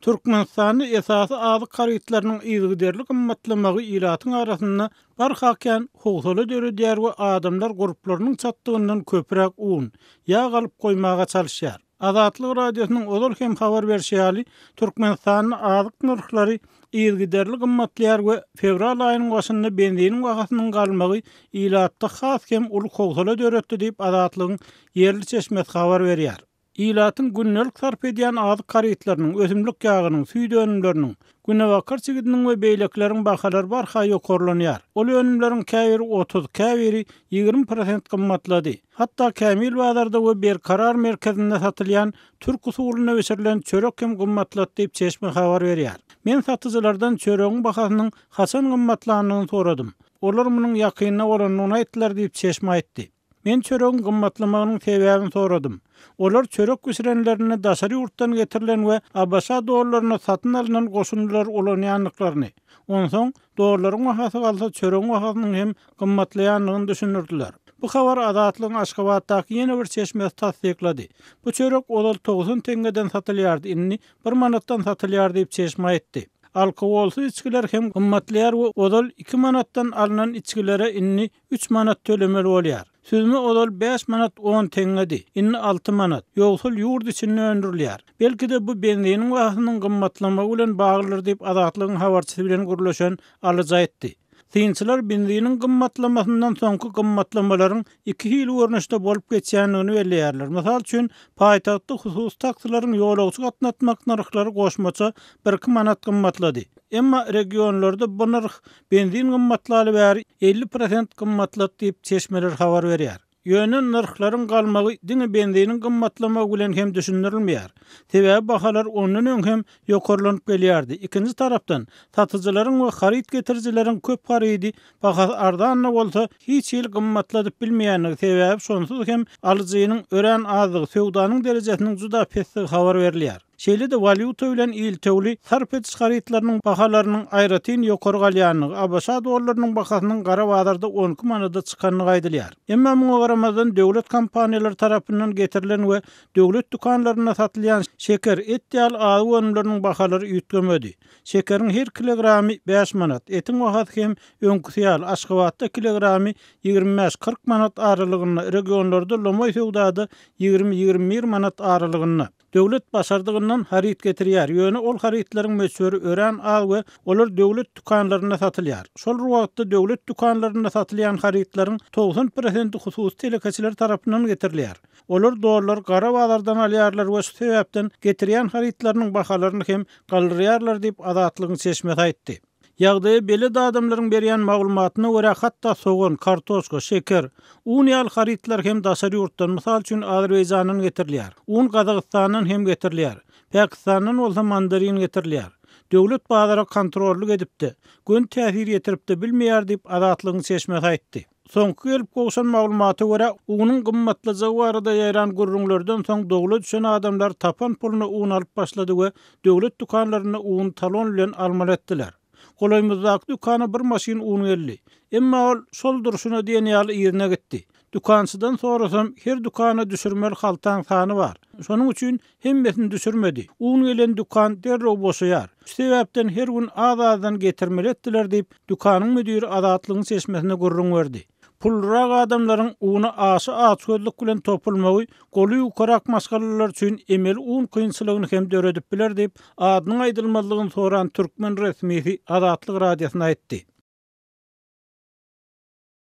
Türkmenistanda esasy azyk harytlarynyň yzygiderli gymmatlamagy ilatyň arasynda barha kän howsala döredýär we adamlar gurplarynyň çatdygyndan köpräk un, ýag alyp goýmaga çalyşýar. Azatlyk Radiosynyň ozal hem habar berşi ýaly, Türkmenistanda azyk nyrhlary yzygiderli gymmatlaýar we fewral aýynyň başynda benziniň bahasynyň galmagy ilatda has hem uly howsala döretdi diýip, Azatlygyň ýerli çeşmesi habar berýär. Ilatyň gündelik sarp edýän azyk harytlarynyň, ösümlik ýagynyň, süýt önümleriniň, günebakar çigidiniň we beýlekileriň bahalary barha ýokarlanýar. Ol önümleriň käbiri 30, käbiri 20 prosent gymmatlady. Hatda Kämil bazarda we Berkarar merkezinde satylýan türk usulynda bişirilen çörek hem gymmatlady diýip, çeşme habar berýär. Men satyjylardan çöregiň bahasynyň haçan gymmatlandygyny soradym. Olar munuň ýakynda bolandygyny aýtdylar diýip, çeşme aýtdy. Men çöregiň gymmatlamagynyň sebäbini soradym. Olar çörek bişirenlerinde daşary ýurtdan getirilen we ABŞ dollaryna satyn alnan goşundylary ulanýandyklaryny, onsoň dollaryň bahasy galsa çöregiň bahasynyň hem gymmatlaýandygyny düşündirdiler. Bu habary Azatlygyň Aşgabatdaky ýene bir çeşmesi tassyklady. Bu çörek ozal 90 teňňeden satylýardy, indi bir manatdan satylýar diýip, çeşme aýtdy. Alkogolsyz içgiler hem gymmatlaýar we ozal iki manatdan alnan içgilere indi Üç manat tölemeli bolýar. Süzme ozal bäş manat on teňňedi, indi alty manat. Ýogsal ýurt içinde öndürilýär. Belki-de bu benziniň bahasynyň gymmatlamagy bilen baglydyr diýip, Azatlygyň habarçysy bilen gürleşen alyjy aýtdy. Synçylar benziniň gymmatlamasyndan soňky gymmatlamalaryň iki hili görnüşde bolup geçýändigini belleýärler. Mysal üçin, paýtagtda hususy taksileriň ýolagçy gatnatmak nyrhlary goşmaça birki manat gymmatlady. Emma regionlarda bu nyrh Benzin gymmatlaly bäri 50 prosent gymmatlady diýip, çeşmeler habar berýär. Ýöne nyrhlaryň galmagy diňe benziniň gymmatlamagy bilen hem düşündirilmeýär. Sebäbi bahalar ondan öň hem ýokarlanyp gelýärdi. Ikinji tarapdan, satyjylaryň we haryt getirijileriň köp harydy bahasy arzan-da bolsa, hiç hili gymmatladyp bilmeýändigi, sebäbi şonsuz hem alyjynyň örän azdygy, söwdanyň derejesiniň juda pesdigi habar berilýär. Şeýle-de walýuta bilen iltewli sarp ediş harytlarynyň bahalarynyň aýratyn ýokary galýandygy, ABŞ dollarynyň bahasynyň gara bazarda 12 manada çykandygy aýdylýar. Emma muňa garamazdan, döwlet kompaniýalary tarapyndan getirilen we döwlet dükanlarynda satylýan şeker, et ýaly azyk önümleriniň bahalary üýtgemedi. Şekeriň her kilogramy bäş manat, etiň bahasy hem öňküsi ýaly, Aşgabatda kilogramy 25-40 manat aralygynda, regionlarda lomaý söwdada 20-21 manat aralygynda. Döwlet başardygyndan haryt getirýär, ýöne ol harytlaryň möçberi örän az we olar döwlet dükanlarynda satylýar. Şol bir wagtda döwlet dükanlarynda satylýan harytlaryň 90 prosenti hususy telekeçiler tarapyndan getirilýär. Olar dollary gara bazardan alýarlar we şu sebäpden getirýän harytlarynyň bahalaryny hem galdyrýarlar diýip, Azatlygyň çeşmesi aýtdy. Ýagdaýa belet adamlaryň berýän maglumatyna görä, hatda sogan, kartoşka, şeker, un ýaly harytlar hem daşary ýurtdan, mysal üçin, Azerbaýjandan getirilýär. Un Gazagystandan hem getirilýär. Pakistandan bolsa mandarin getirilýär. Döwlet bazara kontrollyk edip-de, göni täsir ýetirip-de bilmeýär diýip, Azatlygyň çeşmesi aýtdy. Soňky gelip gowşan maglumata görä, unuň gymmatlajagy barada ýaýran gürrüňlerden soň dowla düşen adamlar tapan puluna un alyp başlady we döwlet dükanlarynda uny talon bilen almaly etdiler. Golaýymyzdaky dükana bir maşyn un geldi. Emma ol şol durşuna diýen ýaly yzyna gitdi. Dükançydan sorasam, her dükana düşürmeli haltaň sany bar. Şonuň üçin Hemmesini düşürmedi. Un gelen dükan derrew boşaýar. Şu sebäpden her gün az-azdan getirmeli etdiler diýip, dükanyň müdiri Azatlygyň çeşmesine gürrüň berdi. Pullurak adamlaryň una aşa açgözlük bilen topulmagy goly ýukarak maşgalalar üçin emeli un kynçylygyny hem döredip biler diýip, adynyň aýdylmazlygyny soran türkmen resmisi Azatlyk Radiosyna aýtdy.